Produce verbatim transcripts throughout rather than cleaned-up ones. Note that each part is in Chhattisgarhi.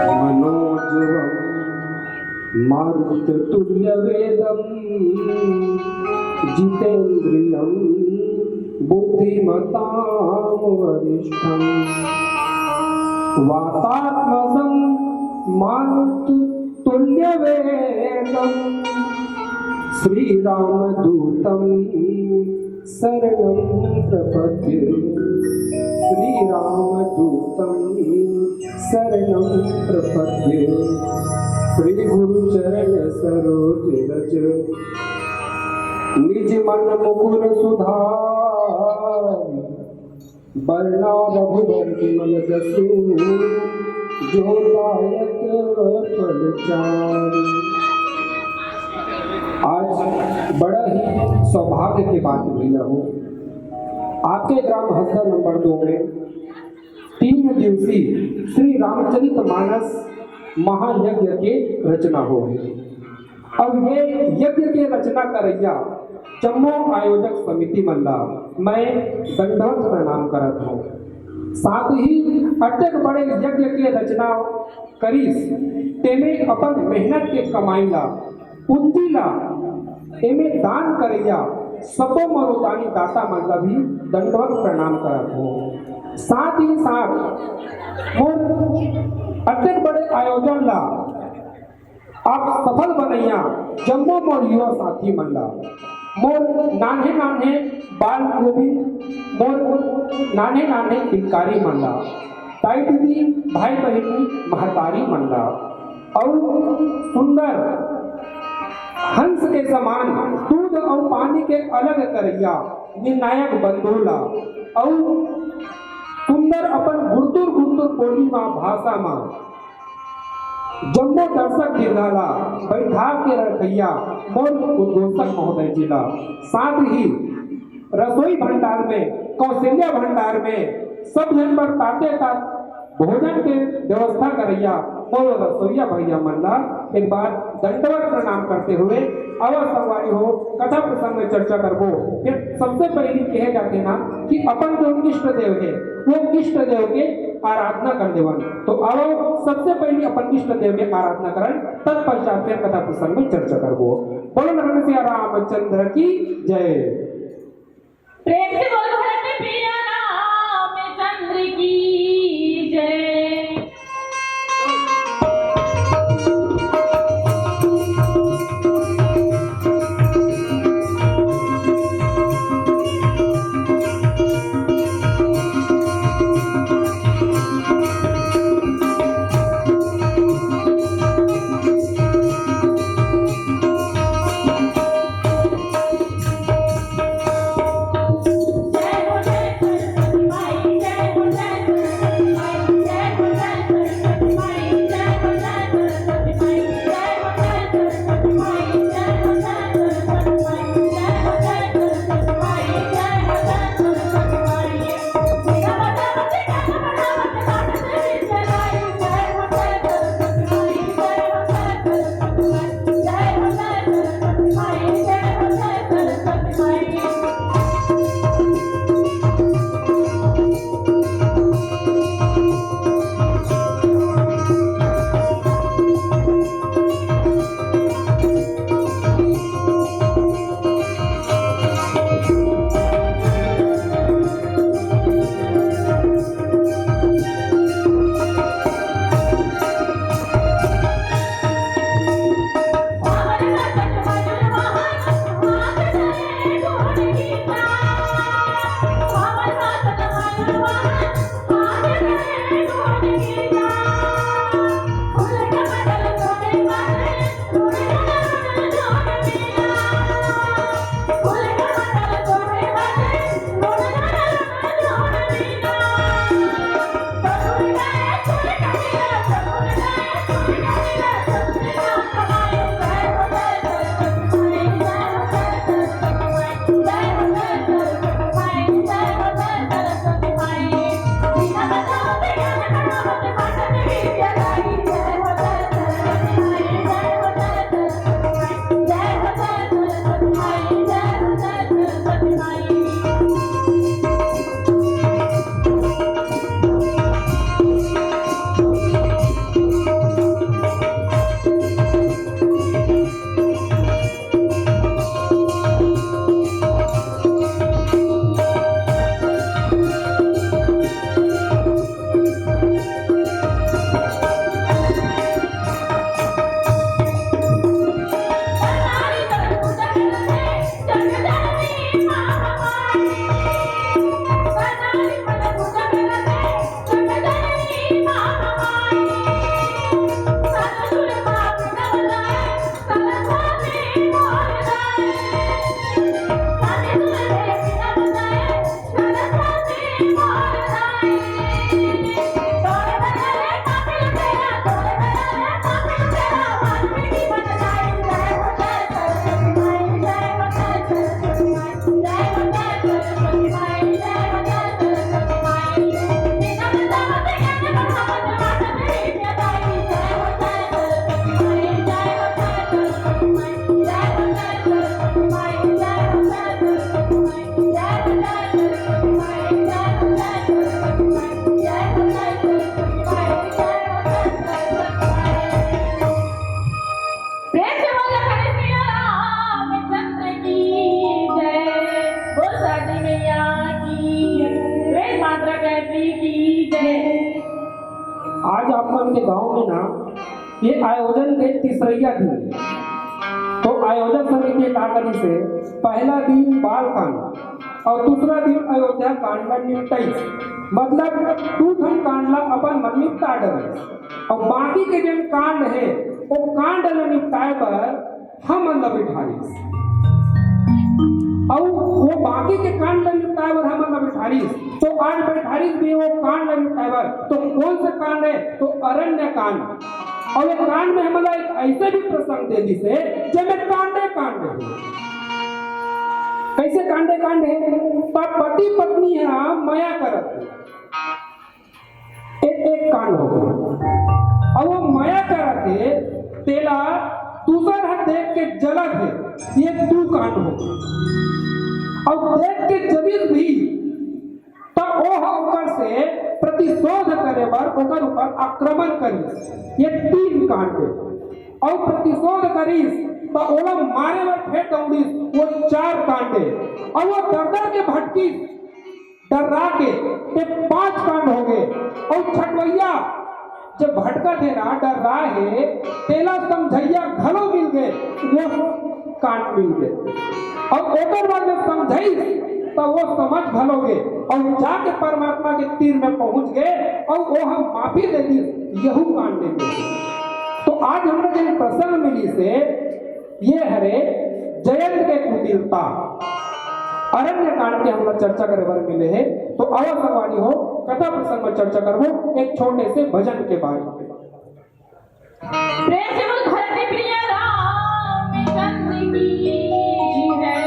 मनोजवं मारुततुल्यवेगं जितेन्द्रियं बुद्धिमतां वरिष्ठम्। वातात्मजं मारुततुल्यवेगं श्रीरामदूतं शरणं प्रपद्ये। श्रीरामदूतं शरणं प्रपद्ये। श्री गुरु चरण सरोज रज निज मन मुकुर सुधारि। बरना रघुबर विमल जसु जो दायक फल चारि। आज बड़ा ही सौभाग्य के बात भैया हो, आपके ग्राम हसदा नंबर दो में तीन दिवसीय श्री रामचरित मानस महायज्ञ के रचना होहे। अब ये यज्ञ के रचना करइया जम्मो आयोजक समिति मन ला मैं दंडवत प्रणाम करत हूँ। साथ ही अतेक बड़े यज्ञ के रचना करिस, तेमे अपन मेहनत के कमाई ला, पूंजी ला, एमे दान करइया सब्बो मनोदानी दाता मन ला भी दंडवत प्रणाम करत हूँ। साथ ही साथ मोर अतेक बड़े आयोजन ला आप सफल बनइया जम्मो मोर युवा साथी मन ला, मोर नान्हे नान्हे बाल गोविंद, मोर नान्हे नान्हे हितकारी मन ला, ताई दीदी, भाई बहिनी, महतारी मन ला, अउ सुंदर हंस के समान दूध अउ पानी के अलग करइया निर्णायक बंधु ला, अउ सुंदर अपन गुरतुर गुरतुर बोली मा, भाषा मा जम्मो दर्शक दीर्घा ला बैठा के रखइया मोर उद्घोषक महोदय जी ला, साथ ही रसोई भंडार में, कौशल्या भंडार में सब झन बर ताते तात भोजन के व्यवस्था करइया मोर रसोइया भैया मन ला एक बार दंडवत प्रणाम करते हुए, आवा संगवारी हो, कथा प्रसंग में चर्चा करबो। फिर सबसे पहली कहे जाथे ना कि अपन जो इष्ट देव हे, वो इष्ट देव के आराधना कर देवन। तो आओ, सबसे पहली अपन इष्ट देव के आराधना करन, तत्पश्चात फिर कथा प्रसंग में चर्चा करबो। बोलो नमन सिया रामचंद्र की जय। प्रेम से बोल, भरत प्रिय रामचंद्र की जय। ये आयोजन के तीसरइया दिन, तो आयोजन समिति का करिस हे, पहला दिन बाल कांड और दूसरा दिन अयोध्या कांड में निपटाइस। मतलब दू ठन कांड ला अपन मन निपटा डरिस और बाकी के जेन कांड हे, वो कांड ला निपटाए बर हमन ला बिठारिस। अउ वो बाकी के कांड ला निपटाए बर हमन ला बिठारिस। तो आज बिठारिस भी वो कांड ला निपटाए बर। तो कौन सा कांड है? तो अरण्य कांड। और ये कांड में हमन ला एक ऐसे भी प्रसंग दे दिस हे, जेमे कांडे कांड है। कैसे कांडे कांड है? तब पति पत्नी ह मया करत हे। एक, एक कांड हो गया। अब वो मया करत हे, तेला दूसर ह देख के जलत हे, ये दू कांड हो गए। अब देख के जलिस भी, त ओह ओकर से प्रतिशोध करे बर ओकर ऊपर आक्रमण करिस, ये तीन कांड हे। और प्रतिशोध करिस, त ओला मारे बर फेर दौड़िस, वो चार कांड हे। और वो दर दर के भटकिस, डर्रा के, ते पांच कांड हो गए। और छठवैया, जब भटकत हे ना, डर्रा हे, तेला समझैया घलो मिल गए, वो कांड मिल गए। और ओकर बाद में समझाइस, त वो समझ घलो गए और जाके परमात्मा के तीर में पहुंच गए और वो हम माफी दे दी, यहू कांड दे दी। तो आज हमने जो प्रसंग मिलिस हे, ये हरे जयंत के कुटिलता, अरण्य कांड के हमला चर्चा करे बर मिले हे। तो आवा संगवारी हो, कथा प्रसंग में चर्चा करबो एक छोटे से भजन के बाद। प्रेम से बोल धरती प्रिय रामचंद्र की जय।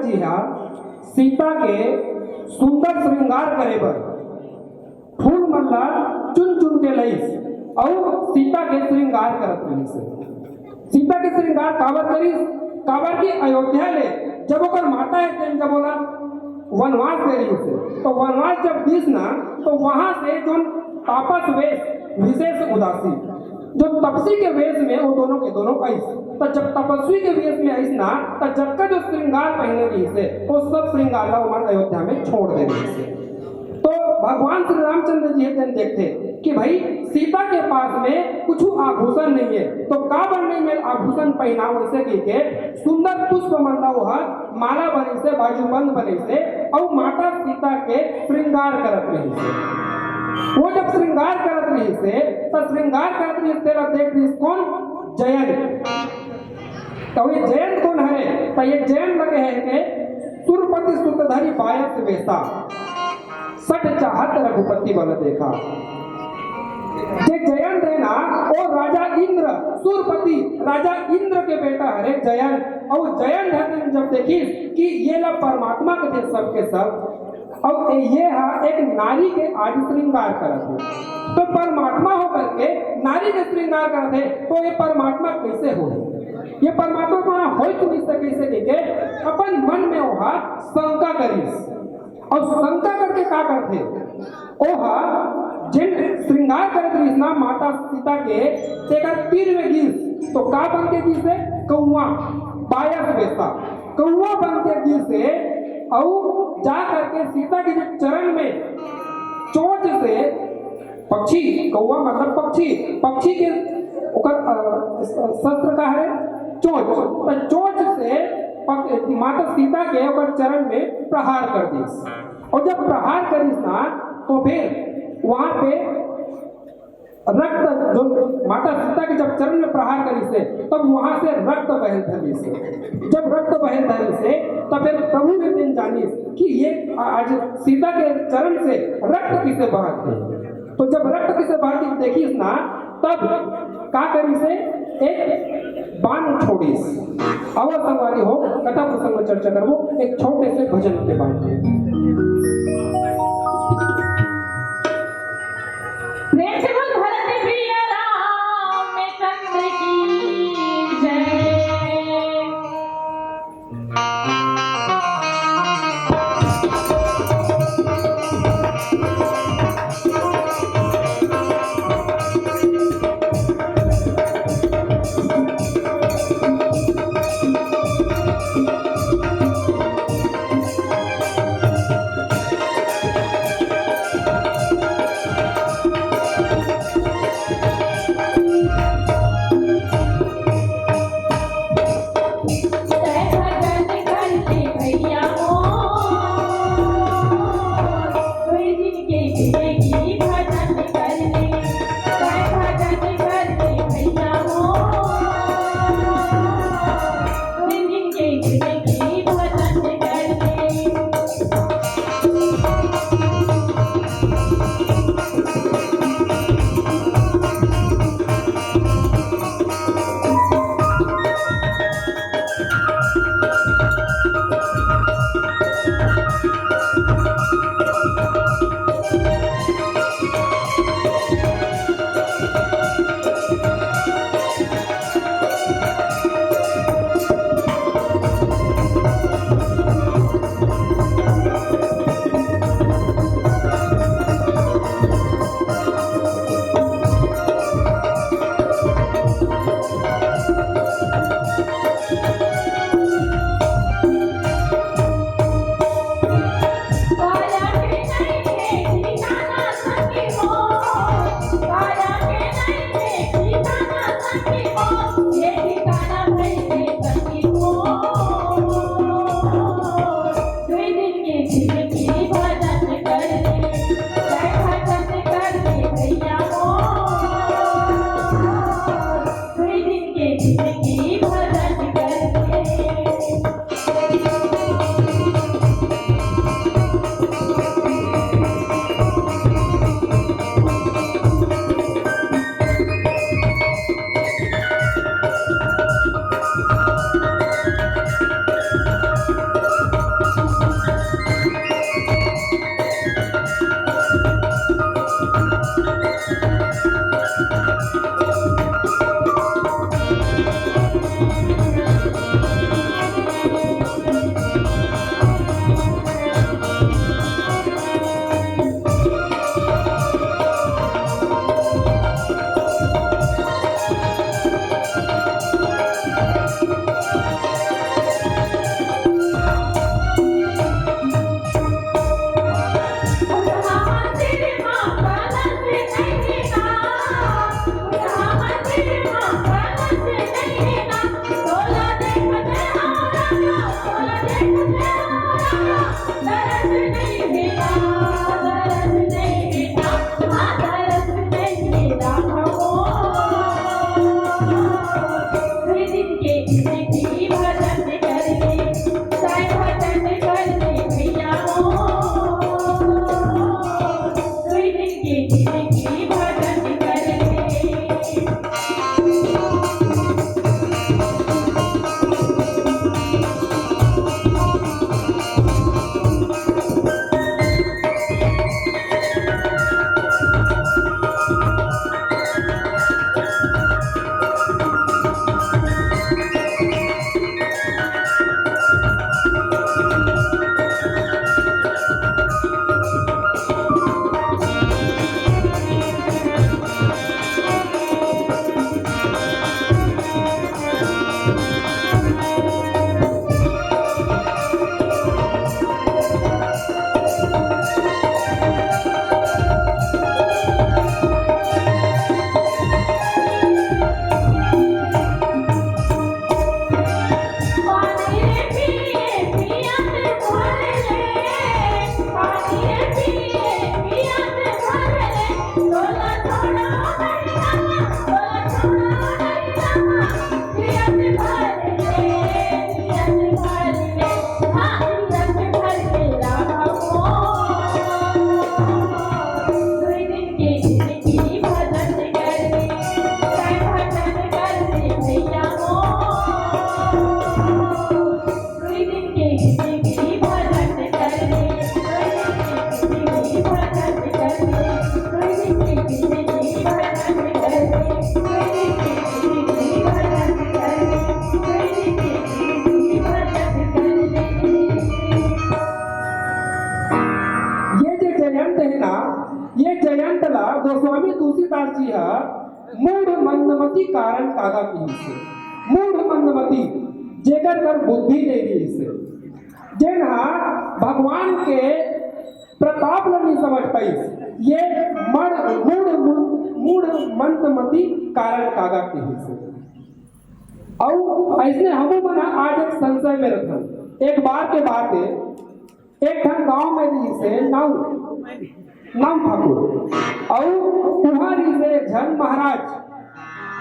जी हा, सीता के सुंदर श्रृंगार करे बर फूल मन ला चुन चुन के लइस अउ सीता के श्रृंगार करत रहिस। सीता के श्रृंगार काबर करिस? काबर कि अयोध्या ले जब ओकर माता हे तेन जब ओला वनवास दे रहिस हे, तो वनवास जब दिस ना, तो वहां से जोन तापस वेश, विशेष उदासी, जो तपसी के वेश में वो दोनों के दोनों आइस। तो जब तपस्वी के वेश में आइस ना, तो जबका जो श्रृंगार पहने रहिस हे, वो सब श्रृंगार ला ओमन अयोध्या में छोड़ दे रहिस हे। तो भगवान श्री रामचंद्र जी हे तेन देखथे कि भाई, सीता के पास में कुछ आभूषण नहीं है, तो काबर नहीं मैं आभूषण पहनाऊं, ऐसे कह के सुंदर पुष्प मन ला ओहा माला बनिस हे, बाजूबंद बनिस हे, अउ माता सीता के श्रृंगार करत रहिस हे। वो जब श्रृंगार करत रहिस हे, तो श्रृंगार करत रहिस, तेला देख रहिस कोन? जयंत। तो ये जयंत कोन हरे? तो ये जयंत लगे है के सुरपति सुत धरि बायस वेसा, सठ चाहत रघुपति बल देखा। जे जयंत है ना, वो राजा इंद्र, सुरपति राजा इंद्र के बेटा हरे जयंत। अउ जयंत हर जब देखिस कि ये ला परमात्मा कथे सबके सब, अउ ये हा एक नारी के आज श्रृंगार करत हे, तो परमात्मा होकर के नारी के श्रृंगार करत हे, तो ये परमात्मा कैसे हो? ये परमात्मा तो ना होई तो नहीं सके, इसे लेके अपन मन में ओहा शंका करिस। अउ शंका करके का करथे? ओहा जेन श्रृंगार करत रहिस ना माता सीता के, तेकर तीर में गिस, तो का बन के गिस हे? कौआ, बायस वेसा, कौआ बन के गिस हे। अउ जा करके सीता के जो चरण में चोंच से, पक्षी, कौआ मतलब पक्षी, पक्षी के ओकर, अ, शस्त्र का हरे? चोंच। तो चोंच से पक-, माता सीता के ओकर चरण में प्रहार कर दिस। अउ जब प्रहार करिस ना, तो फिर वहां पे रक्त, जो माता सीता के जब चरण में प्रहार करिस हे, तब वहां से रक्त बहे धरिस हे। जब रक्त बहे धरिस हे, तब फिर प्रभु ने दिन जानिस कि ये आज सीता के चरण से रक्त किसे बहत हे। तो जब रक्त किसे बहत हे देखिस ना, तब का करिस हे? एक बाण छोड़िस। अउ संगवारी हो, कथा प्रसंग में चर्चा करबो एक छोटे से भजन के बाद। प्रेम से बोल भरत प्रिय रामचंद्र की जय। मूढ़ मंदमती कारण कागा किहिसे। मूढ़ मंदमती, जेकर कर बुद्धि नइ रिहिसे, जेन हा भगवान के प्रताप ल नइ समझ पाइस, ये मड़-, मूढ़, मूढ़, मूढ़ मंदमती कारण कागा किहिसे। अउ अइसने हमू मन ह आज एक संशय में रथन। एक बार के बात हे, एक ठन गांव में रिहिसे नाऊ, नाऊ ठाकुर, अउ उहां रिहिसे एक झन महाराज।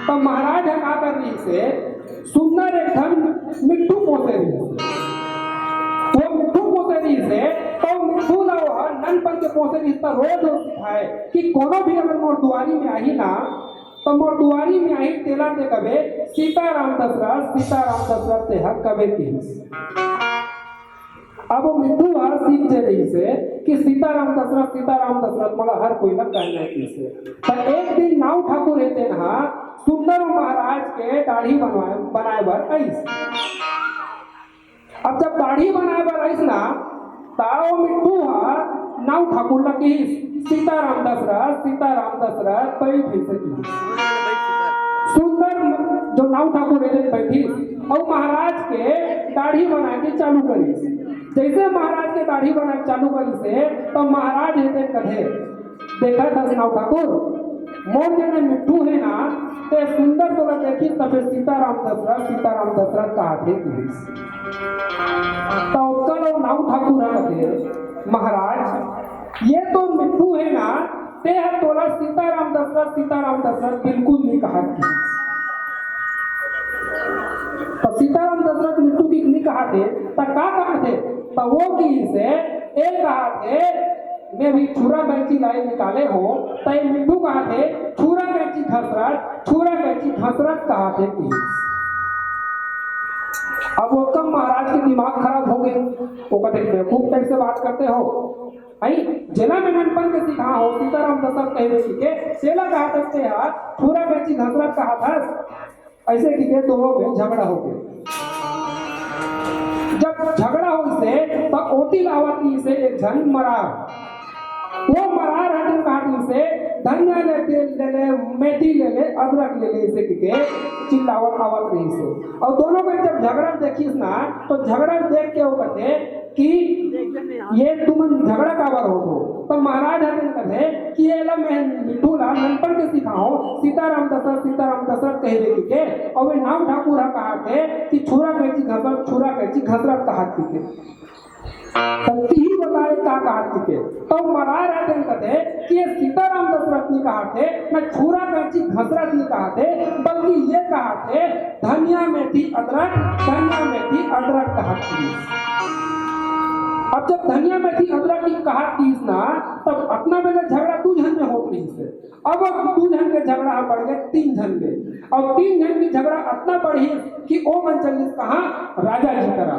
त महाराज ह का कर रिहिसे, सुंदर एक ठन मिट्ठू पोसे रिहिसे। वो मिट्ठू पोसे रिहिसे, त मिट्ठू ला वो ह ननपन के पोसे रिहिस, त रोज वो सिखाए कि कोनो भी अगर मोर दुआरी में आही ना, त मोर दुआरी में आही, तेला ते कबे, "सीताराम दशरथ, सीताराम दशरथ," ते ह कबे किहिस। अब वो मिट्ठू ह सीख जे रहिसे कि सीताराम दशरथ, सीताराम दशरथ मोला हर कोई ला कहना हे किहिसे। त एक दिन नाऊ ठाकुर हे तेन ह सुंदर महाराज के दाढ़ी बनवाए, बनाए बर आइस। अब जब दाढ़ी बनाए बर आइस ना, त वो मिट्ठू ह नाऊ ठाकुर ला किहिस, "सीताराम दशरथ, सीताराम दशरथ," बइठ," अइसे किहिस। सुंदर जो नाऊ ठाकुर हे तेन बइठिस, अउ महाराज के दाढ़ी बनाए के चालू करिस। जइसे महाराज के दाढ़ी बनाए के चालू करिस हे, त महाराज हे तेन कथे, "देखत हस नाऊ ठाकुर, मोर जेन मिट्ठू हे ना, ते सुंदर तोला देखिस, त फेर सीताराम दशरथ, सीताराम दशरथ कहत हे," किहिस। त ओतका ले नाऊ ठाकुर ह कथे, "महाराज, ये तो मिट्ठू हे ना, ते ह तोला सीताराम दशरथ, सीताराम दशरथ बिल्कुल नइ कहत," किहिस। त सीताराम दशरथ मिट्ठू के नइ कहत हे, त का कहत हे? त वो किहिसे, ए कहत हे, "मैं भी छुरा कैंची लाई निकाले हों," त ये मिट्ठू कहत हे, "छुरा कैंची घसरत, छुरा कैंची घसरत," कहत हे किहिस। अब वो कब महाराज के दिमाग खराब हो गे, वो कथे, "बेवकूफ टाइप से बात करते हो, अई, जेला मैं ननपन के सिखाए हों, सीताराम दशरथ कहे बर कहिके, तेला कहत हस ते ह छुरा कैंची घसरत कहत हस?" अइसे कहिके दोनों में झगड़ा हो गे। जब झगड़ा होइसे, त ओती ले आवत रिहिसे एक झन मरार। वो मरार ह तेन कहत रिहिसे, "धनिया ले, तेल ले ले, मेथी ले ले, अदरक ले ले," अइसे कहिके चिल्लावत आवत रिहिसे। अउ दोनों में जब झगड़ा देखिस ना, त झगड़ा देख के वो कथे कि ये तुमन झगड़ा काबर होत हो? त महाराज ह तेन कथे कि एला मैं मिट्ठू ला ननपन के सिखाए हों, "सीताराम दशरथ, सीताराम दशरथ" कहे बर कहिके, अउ ये नाऊ ठाकुर ह कहत हे कि "छुरा कैंची घसरत, छुरा कैंची घसरत" कहत हे कहिके। त तिही बता ये का कहत हे कहिके। त मरार ह तेन कथे कि ये सीताराम दशरथ नइ कहत हे, न छुरा कैंची घसरत नइ कहत हे, बल्कि ये कहत हे, "धनिया, मेथी, अदरक, धनिया, मेथी, अदरक" कहत हे। अब जब धनिया, मेथी, अदरक के कहत किहिस ना, तब अतना बेर ले झगड़ा दू झन में होत रिहिसे। अब वो दू झन के झगड़ा ह बढ़ गे तीन झन में, अउ तीन झन के झगड़ा अतना बढ़िस कि ओ मन चल दिस कहाँ, राजा जी करा।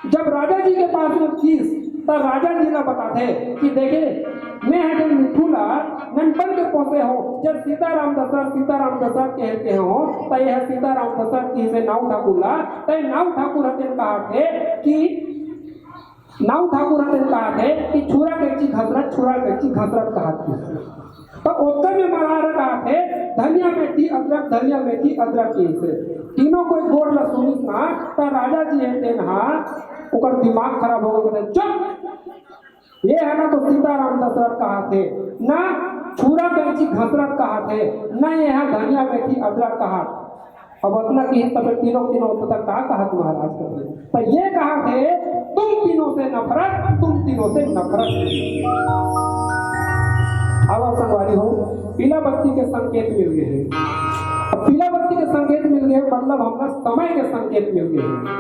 जब राजा जी के पास वो गिस, त राजा जी ला बताथे कि देखे, मैं ह जेन मिट्ठू ला ननपन के पोसे हों, जब सीताराम दशरथ, सीताराम दशरथ कहे हों, त ये ह सीताराम दशरथ किहिसे नाऊ ठाकुर ला, त नाऊ ठाकुर ह तेन कहत हे कि, नाऊ ठाकुर ह तेन कहत हे कि "छुरा कैंची घसरत, छुरा कैंची घसरत" कहत हे। त ओतका में मरार ह कहत हे, "धनिया, मेथी, अदरक, धनिया, मेथी, अदरक" किहिसे। तीनों कोई गोठ ला सुनिस ना, त राजा जी हे तेन ह, ओकर दिमाग खराब हो गे, कथे, "चुप! ये ह ना तो सीताराम दशरथ कहत हे, ना छुरा कैंची घसरत कहत हे, ना ये ह धनिया, मेथी, अदरक कहत।" अब अतना किहिस त फेर तीनों, तीनों पता का कहत महाराज कथे। त ये कहत हे, "तुम तीनों से नफरत, तुम तीनों से नफरत।" अब संगवारी हो, पीला बत्ती के संकेत मिल गे हे। अब पीला बत्ती के संकेत मिल गे हे, मतलब हमला समय के संकेत मिल गे हे।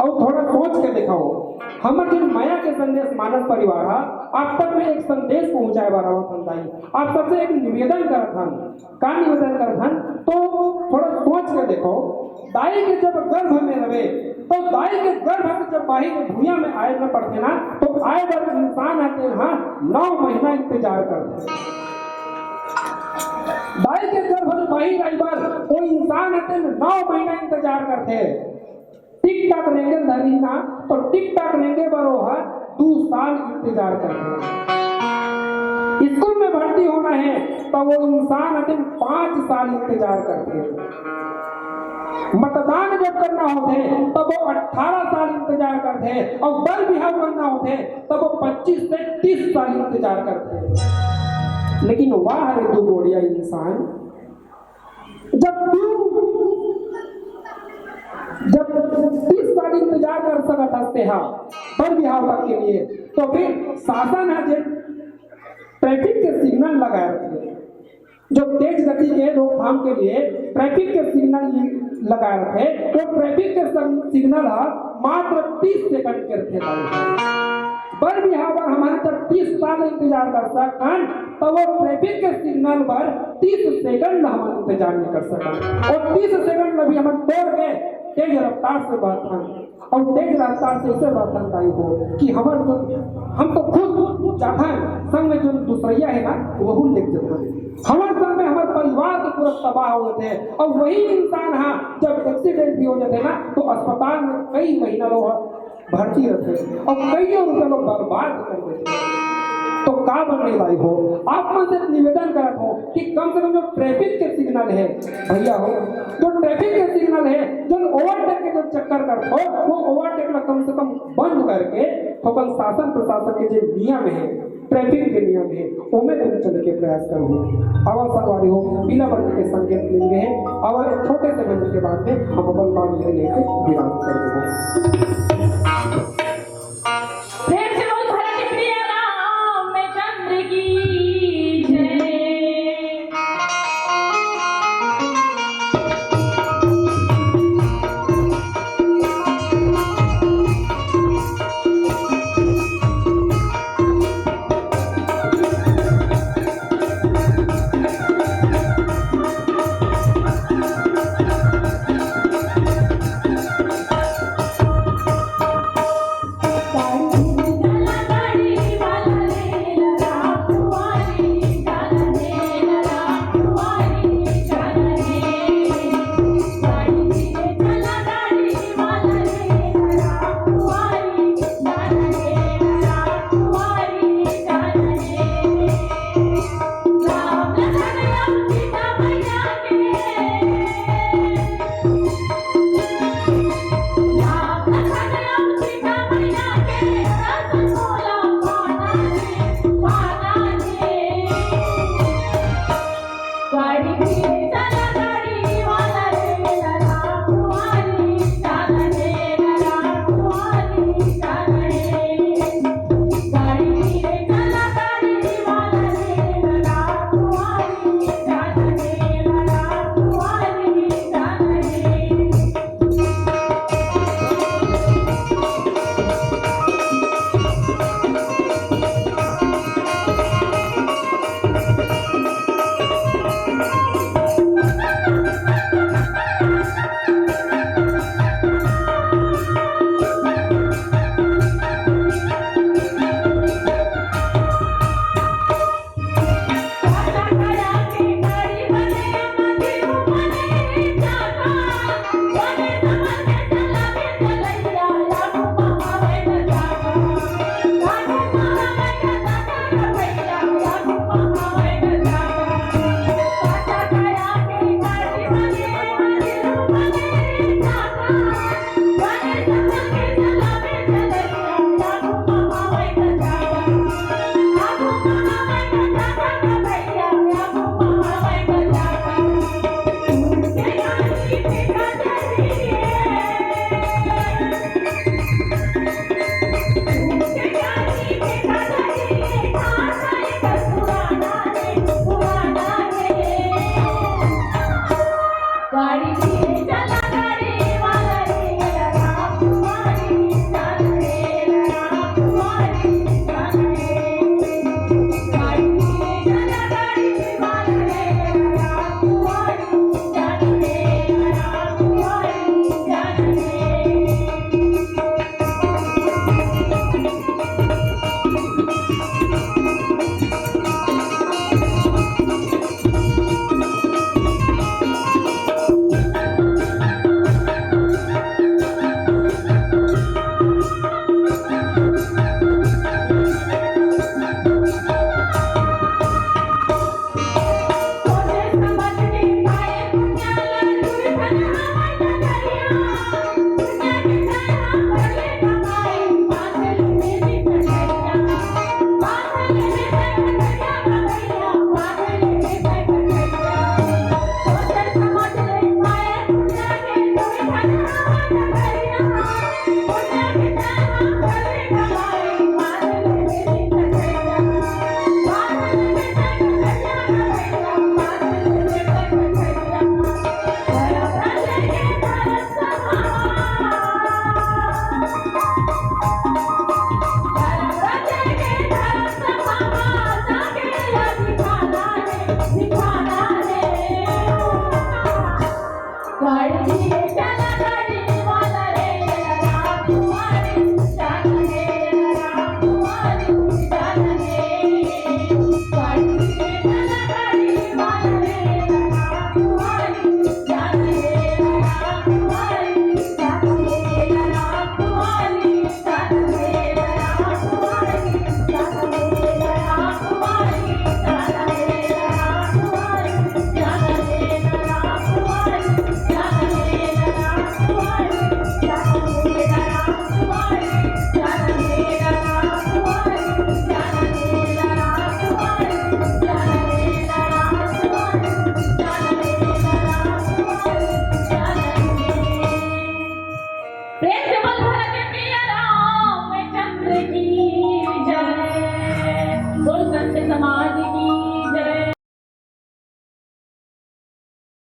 अउ थोड़ा सोच के देखव, हमर जेन मया के संदेश मानस परिवार ह, आप तक में एक संदेश पहुंचाए बर आवत हन दाई। आप सबसे एक निवेदन करत हन, का निवेदन करत हन, तो थोड़ा सोच के देखव, दाई के जब गर्भ में रहे, तो दाई के गर्भ से जब बाहिर भुइयां में आए बर पड़थे ना, तो आए बर इंसान ह तेन ह नौ महीना इंतजार करथे। दाई के गर्भ ले बाहिर आए बर वो इंसान ह तेन नौ महीना इंतजार करथे। टिक टाक रेंगे धरी ना, तो टिक टाक रेंगे बर वो ह दू साल इंतजार करथे। स्कूल में भर्ती होना हे, त वो इंसान अतिन पाँच साल इंतजार करथे। मतदान जब करना होथे, तब वो अठारह साल इंतजार करथे, अउ बर बिहाव करना होथे, तब वो पच्चीस से तीस साल इंतजार करथे। लेकिन वाह रे दुगोड़िया इंसान, जब तू, जब तीस साल इंतजार कर सकत हस तेहा बर बिहाव तक के लिए, तो फिर शासन ह जे ट्रैफिक के सिग्नल लगाए रथे, जो तेज गति के रोकथाम के लिए ट्रैफिक के सिग्नल लगाए रथे, वो ट्रैफिक के सं-, सिग्नल ह मात्र तीस सेकंड के रथे। बर बिहाव बर हमन जब तीस साल इंतजार कर सकन, त वो ट्रैफिक के सिग्नल बर तीस सेकंड हमन इंतजार नहीं कर सकन। और तीस सेकंड में भी हमन तोड़ के तेज रफ्तार से बढ़थन। अउ तेज रफ्तार से ऐसे बढ़थन दाई हो कि हमर जो, हम तो खुद जाथन, संग में जो दूसरइया हे ना, वहू लेके जाथन। हमर संग में हमर परिवार तो पूरा तबाह हो जाथे। अउ वही इंसान हा जब एक्सीडेंट भी हो जाथे ना, तो अस्पताल में कई महीना वो भर्ती रथे अउ कइयों रुपया लोग बर्बाद कर देथे। तो का बनने दाई हो, आप मन से निवेदन करत हो कि कम से कम जो ट्रैफिक के सिग्नल हे भैया हो, जो ट्रैफिक के सिग्नल हे, जो ओवरटेक के जो चक्कर करत हो, वो ओवरटेक ला कम से कम बंद करके अपन शासन प्रशासन के जो नियम हे, ट्रैफिक के नियम हे, ओमे तुम चले के प्रयास करो। आवा संगवारी हो, पीला बत्ती के संकेत मिल गए हे। आवा एक छोटे से भजन के बाद में हम अपन बात लेके विराम कर देबो।